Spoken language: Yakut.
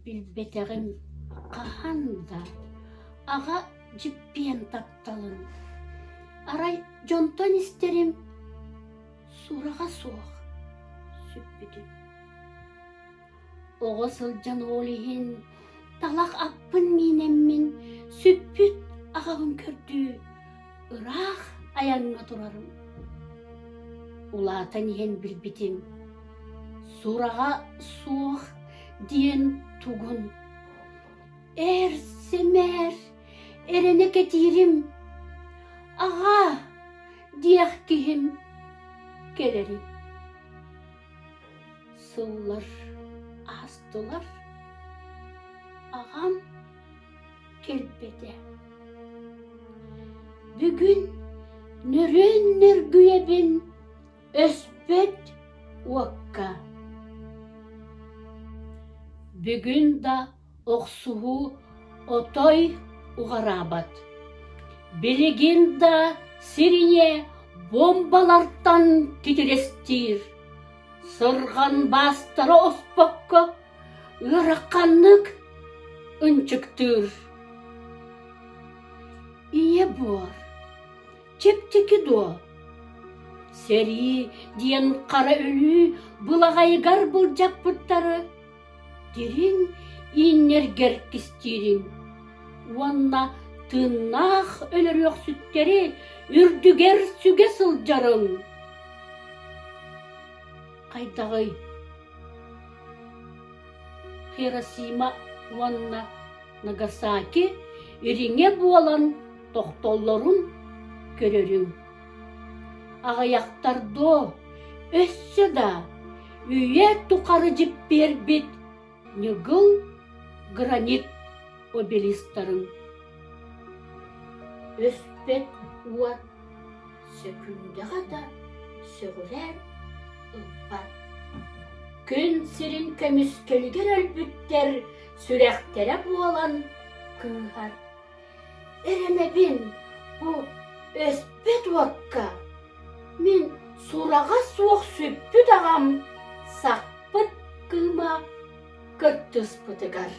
Билбэтэҕим хаһан да аҕа дьиппиэн тапталын, арай дьонтон истэрим сураҕа суох сүппүтүн. Оҕо сылдьан ол иһин талах аппын миинэммин сүппүт аҕабын көрдүү ыраах айаҥҥа турарым. Улаатан иһэн билбитим, сураҕа суох диэн тугун. Эр сэмээр эрэнэ кэтиирим, аҕаа диэх киһим кэлэрин. Сыллар аастылар, аҕам кэлбэтэ. Бүгүн нөрүөн нөргүйэбин өспөт уокка. Бүгүн да охсуһуу отой уҕараабат. Билигин да сир ийэ бомбалартан титирэстиир. Сырҕан баастара оспокко ыараханнык ынчыктыыр. Ийэ буор, чэпчэки дуо? Сэрии диэн хара өлүү былаҕайыгар былдьаппыттары дириҥ ииннэргэр кистиириҥ уонна тыыннаах өлөрүөхсүттэри үрдүгэр сүгэ сылдьарыҥ. Хайдаҕый? Хиросима уонна Нагасаки ириҥэ буолан тохтоллорун көрөрүҥ. Аҕыйахтар дуо, өссө да үйэ тухары дьиппиэрбит ньыгыл гранит обелистарын. Өспөт уот сөкүүндэҕэ да сөҕүрэр ылбат. Күн сирин көмүскэлигэр өлбүттэр сүрэхтэрэ буолан кыыһар. Эрэнэбин бу өспөт уокка мин сураҕа суох сүппүт аҕам сахпыт кыыма кыттыспытыгар.